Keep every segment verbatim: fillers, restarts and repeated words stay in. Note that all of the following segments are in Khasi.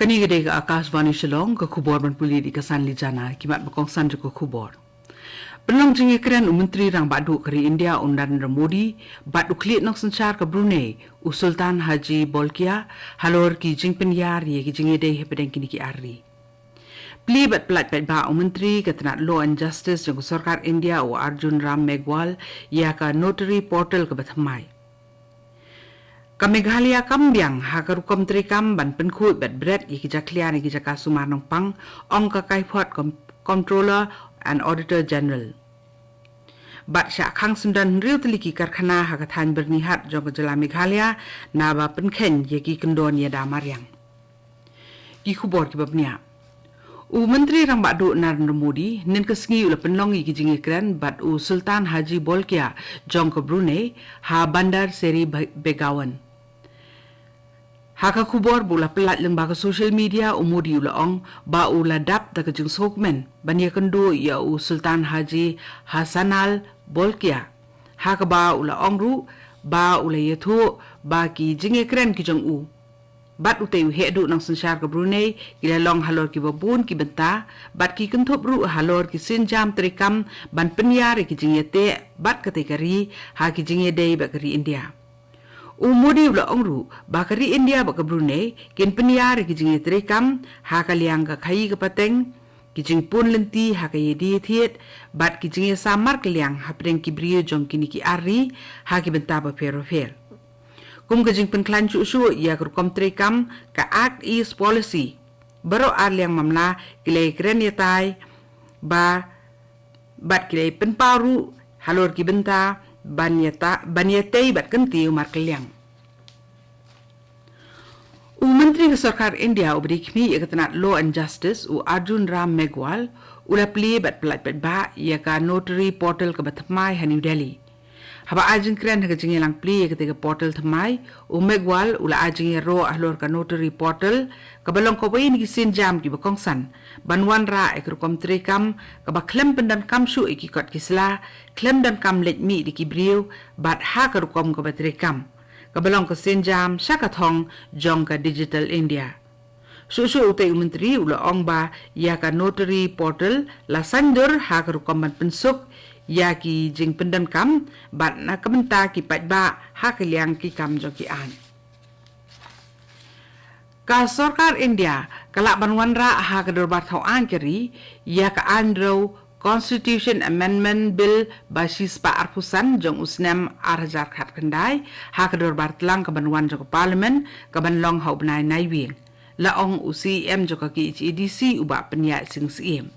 Kane ka dei ka Akashvani Shillong, ka khubor ban pule da i Kasan Lijana, ki mat ba kongsan jong ka khubor. Pynlong jingïakren u Myntri Rangbah Duh ka ri India u Narendra Modi bad u khlieh nongsynshar ka Brunei u Sultan Haji Bolkiah halor ki jingpynïar ïa ki jingïadei hapdeng kine ki ar ri. Plie bad pyllait paidbah u Myntri ka tnat Law and Justice jong ka sorkar India u Arjun Ram Meghwal ïa ka Notary Portal kaba thymmai. Ka Meghalaya kam biang ha ka rukom treikam ban pynkhuid bad bret ïa ki jakhlia na ki jaka sumar nongpang, ong ka kaiphod Comptroller and Auditor General. Bad shah khang syndon hynriew tylli ki karkhana ha ka thaiñ Byrnihat jong ka jylla Meghalaya naba pynkheiñ ïa ki kyndon ïada mariang. Ki khubor kiba bniah. U Myntri Rangbah Duh Narendra Modi hynnin ka sngi u la pynlong ïa ki jingïakren bad u Sultan Haji Bolkiah jong ka Brunei ha Bandar Seri Begawan. Ha ka khubor ba u la pynlait lyngba ka social media, u Modi u la ong ba u la dap da ka jingsngewkmen ban ïakynduh ïa u Sultan Haji Hassanal Bolkiah, ha kaba u la ong ruh ba u la ïathuh ba ki jingïakren ki jong u bad utei u heh duh nongsynshar ka Brunei ki la long halor kiba bun ki bynta bad ki kynthup ruh halor ki sienjam treikam ban pynïar ïa ki jingïateh bad katei ka ri ha ki jingïadei bad ka ri India. U Modi u la ong ruh ba ka ri India bad ka Brunei kin pynïar ïa ki jingïatreikam ha ka liang ka khaïi ka pateng, ki jingpun lynti ha ka ïadie thied bad ki jingïasamar kylliang hapdeng ki briew jong kine ki ar ri ha ki bynta bapher bapher. Kum ka jingpynkhlaiñ shuh shuh ïa ka rukom treikam, ka Act East Policy, baroh ar liang mamla ki la ïakren ïatai ba bad ki la ïapynpaw ruh halor ki bynta ban ïata, ban ïatei bad kyntiew markylliang. U Myntri ka Sorkar India uba dei khmih ïa ka tnat Law and Justice u Arjun Ram Meghwal u la plie bad pyllait paidbah ïa ka Notary Portal kaba thymmai ha New Delhi. Haba ai jingkren ha ka jingïalang plie ïa katei ka portal thymmai, u Meghwal u la ai jingïaroh halor ka Notary Portal kaba long kawei na ki sienjam kiba kongsan ban wanrah ïa ka rukom treikam kaba khlem pyndonkam shuh ïa ki kot ki sla, khlem donkam leit mih da ki briew bad ha ka rukom kaba treikam, kaba long ka sienjam sha ka thong jong ka Digital India. Shuh shuh utei u Myntri u la ong ba ïa ka Notary Portal la saiñdur ha ka rukom ban pynsuk ïa ki jingpyndonkam bad na ka bynta ki paidbah ha ka liang ki kam jong ki aiñ. Ka Sorkar India ka lah ban wanrah ha ka Dorbar Thaw Aiñ ka ri ïa ka aiñ rew Constitution Amendment Bill ba shispah arphew san jong u snem ar hajar khatkhyndai ha ka dorbar tlang kaban wan jong ka Parliament kaban long ha u bnai Naiwieng, la ong u C E M jong ka K H A D C u Bah Pynïaid Sing Syiem.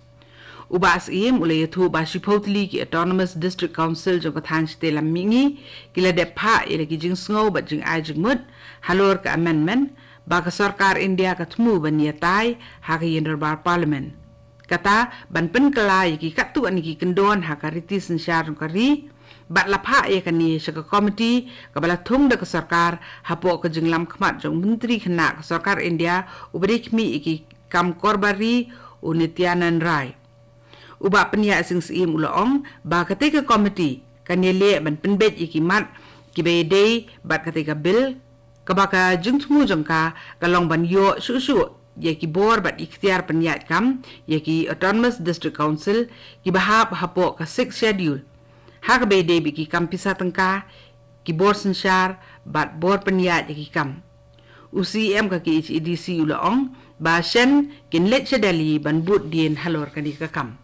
U Bah Syiem u la ïathuh ba shiphew tylli ki Autonomous District Council jong ka thaiñ Shatei Lam Mihngi ki la dep phah ïa la ki jingsngew bad jingai jingmut halor ka amendment ba ka Sorkar India ka thmu ban ïatai ha ka ïing dorbar Parliament. Kata ban pynkylla ïa ki katto katne ki kyndon ha ka riti synshar jong ka ri, bad la phah ïa kane sha ka komiti kaba la thung da ka sorkar hapoh ka jinglam khmat jong u Myntri Khynnah ka Sorkar India uba dei khmih ïa ki kam korbar ri, u Nityanand Rai. U Bah Pynïaid Sing Syiem u la ong ba katei ka komiti kan ïaleh ban pynbeit ïa ki mat kiba ïadei bad katei ka bill, kaba ka jingthmu jong ka ka long ban ïoh shuh shuh ïa ki bor bad ikhtiar pynïaid kam ïa ki Autonomous District Council kiba hap hapoh ka Sixth Schedule, ha kaba ïadei bad ki kam pisa tyngka, ki bor synshar bad bor pynïaid ïa ki kam. U C E M ka K H A D C u la ong ba shen kin leit sha Delhi ban bud dien halor kane ka kam.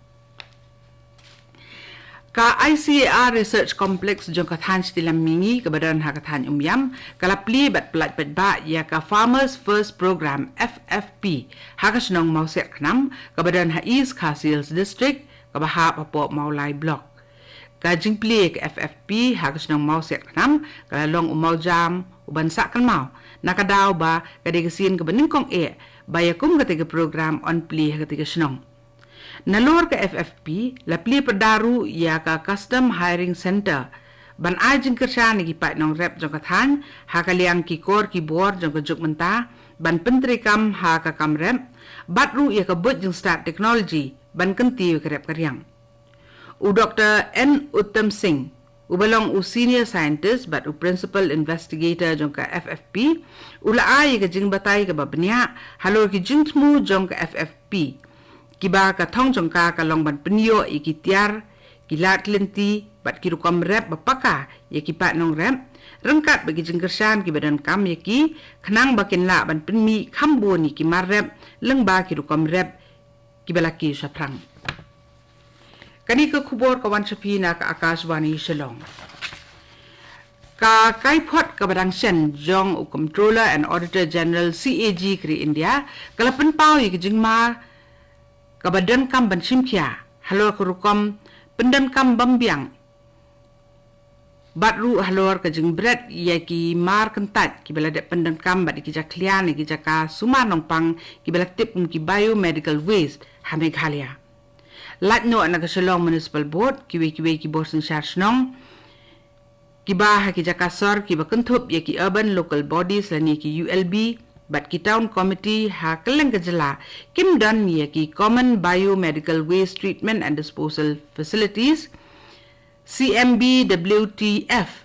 Ka I C A R Research Complex jong ka thaiñ Shatei Lam Mihngi kaba don ha ka thaiñ Umiam ka la plie bad pyllait paidbah ïa ka Farmers First Program, F F P, ha ka shnong Mawsiat Khnam kaba don ha East Khasi Hills District kaba hap hapoh Mawlai Block. Ka jingplie ka F F P ha ka shnong Mawsiat Khnam ka la long u mawjam u ban sah kynmaw, na ka daw ba ka dei ka sien kaba nyngkong eh ba ïa kum katei ka program yn plie ha katei ka shnong. Nalor ka F F P la plie pyrda ruh ïa ka Custom Hiring Centre ban ai jingkyrshan ïa ki paid nongrep jong ka thaiñ ha ka liang ki kor ki bor jong ka juk mynta ban pyntreikam ha ka kam rep, bad ruh ïa ka buit jingstad technology ban kyntiew ïa ka rep ka riang. U Doktor N Uttam Singh, uba long u senior scientist bad u principal investigator jong ka F F P, u la ai ïa ka jingbatai kaba bniah halor ki jingthmu jong ka F F P, kiba ka thong jong ka ka long ban pynïoh ïa ki tiar, ki lad lynti bad ki rukom rep ba paka ïa ki paid nongrep, ryngkat bad ki jingkyrshan kiba donkam ïa ki, khnang ba kin lah ban pynmih kham bun ïa ki mar rep lyngba ki rukom rep kiba la kiew shaphrang. Kane ka khubor ka wan sha phi na ka Akashvani Shillong. Ka kaiphod kaba dang shen jong u Comptroller and Auditor General, C A G, ka ri India ka la pynpaw ïa ka jingma kaba donkam ban shim khia halor ka rukom pyndonkam bym biang bad ruh halor ka jingbret ïa ki mar kyntait kiba la dep pyndonkam bad ïa ki jakhlia na ki jaka sumar nongpang kiba la tip kum ki biomedical waste ha Meghalaya. Lait noh na ka Shillong Municipal Board, kiwei kiwei ki bor synshar shnong kiba ha ki jaka sor kiba kynthup ïa ki urban local bodies lane ki U L B bad ki town committee ha kylleng ka jylla, kim don ïa ki Common Biomedical Waste Treatment and Disposal Facilities, C M B W T F,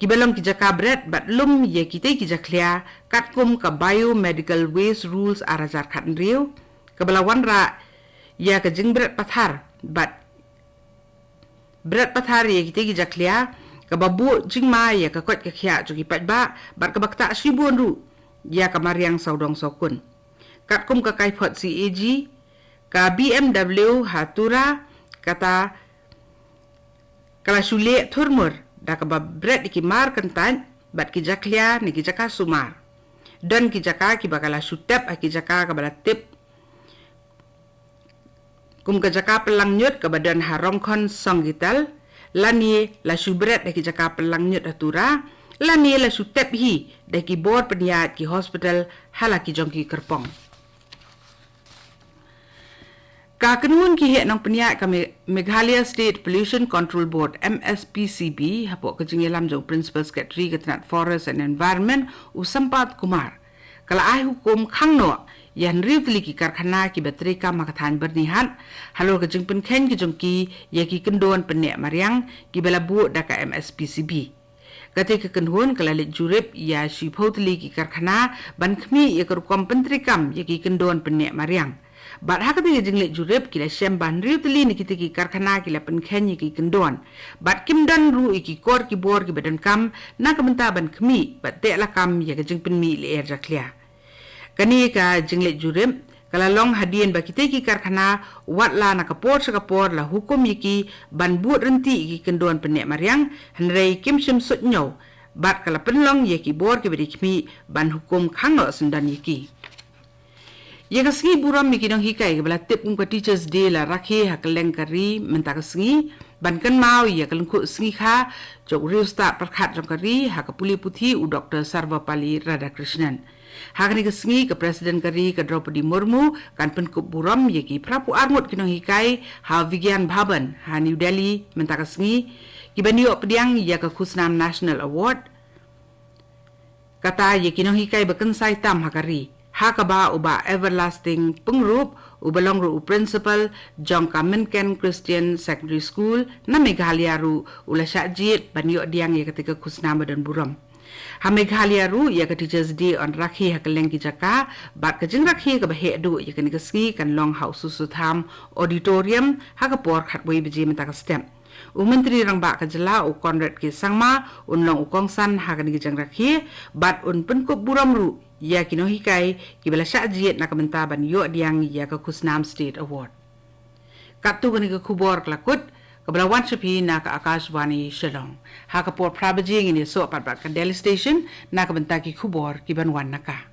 kiba long ki jaka bret bad lum ïa kitei ki jakhlia katkum ka Biomedical Waste Rules ar hajar khathynriew, kaba la wanrah ïa ka jingbret pathar bad bret pathar ïa kitei ki jakhlia, kaba buh jingma ïa ka koit ka khiah jong ki paidbah bad kaba ktah shibun ruh ïa ka mariang sawdong sawkun. Katkum ka kaiphod C A G, ka B M W ha Tura kata ka la shu leh thurmur da kaba bret ïa ki mar kyntait bad ki jakhlia na ki jaka sumar. Don ki jaka kiba ka la shu tep ha ki jaka kaba la tip kum ka jaka pynlang ñiut kaba don ha Rongkhon Songgital, lane la shu bret da ki jaka pynlang ñiut ha Tura, lane la shu tep hi da ki bor pynïaid ki hospital ha la ki jong ki kyrpong. Ka kynhun ki heh nongpynïaid ka Me-, Meghalaya State Pollution Control Board, M S P C B, hapoh ka jingïalam jong u Principal Secretary ka tnat Forest and Environment, u Sampath Kumar, ka la ai hukum khang noh ïa hynriew tylli ki karkhana kiba treikam ha ka thaiñ Byrnihat halor ka jingpynkheiñ ka jong ki ïa ki kyndon pynneh mariang kiba la buh da ka M S P C B. Kata ka kynhun ka la leit jurip ïa shiphew tylli ki karkhana ban khmih ïa ka rukom pyntreikam ïa ki kyndon pynneh mariang. Bad ha kata ka jingleit jurip ki la shem ba hynriew tylli na kita ki karkhana ki la pynkheiñ ïa ki kyndon bad kim don ruh ïa ki kor ki bor kiba donkam na ka bynta ban khmih bad teh lakam ïa ka jingpynmih lyer jakhlia. Kane ka jingleit jurip ka la long hadien ba kita ki karkhana, wat la na ka por sha ka por, la hukum ïa ki ban bud ryntih ïa ki kyndon pynneh mariang, hynrei kim shym suidñiew bad ka la pynlong ïa ki bor kiba dei khmih ban hukum khang noh syndon ïa ki. Ïa ka sngi burom ïa ki nonghikai kaba la tip kum ka Teachers' Day la rakhe ha kylleng ka ri mynta ka sngi, ban kynmaw ïa ka lyngkhuh sngi kha jong u riewstad pyrkhat jong ka ri ha ka pule puthi, u Doktor Sarvepalli Radhakrishnan. Ha kane ka sngi ka President ka ri ka Droupadi Murmu kan pynkup burom ïa ki phra phew ar ngut ki nonghikai ha Vigyan Bhavan ha New Delhi mynta ka sngi, kiban ïoh pdiang ïa ka khusnam National Award. Kata ïa ki nonghikai ba kynsai tam ha ka ri, ha kaba u Bah Everlasting Pyngrope, uba long ruh u principal jong ka Mynken Christian Secondary School na Meghalaya ruh u la shah jied ban ïoh pdiang ïa kata ka khusnam ba don burom. Ha Meghalaya ruh ïa ka Teachers' Day yn rakhe ha kylleng ki jaka, bad ka jingrakhe kaba heh duh ïa kane ka sngi kan long ha u Susuthaam Auditorium ha ka por khatwei baje mynta ka step. U Myntri Rangbah ka jylla, u Conrad K Sangma, un long u kongsan ha kane ka jingrakhe bad un pynkup burom ruh ïa ki nonghikai kiba la shah jied na ka bynta ban ïoh pdiang ïa ka khusnam State Award. Katto kane ka khubor ka la kut, kaba la wan sha phi na ka Akashvani Shillong. Ha ka por phra baje ngin ïasoh pat bad ka Delhi Station na ka bynta ki khubor kiban wan na ka.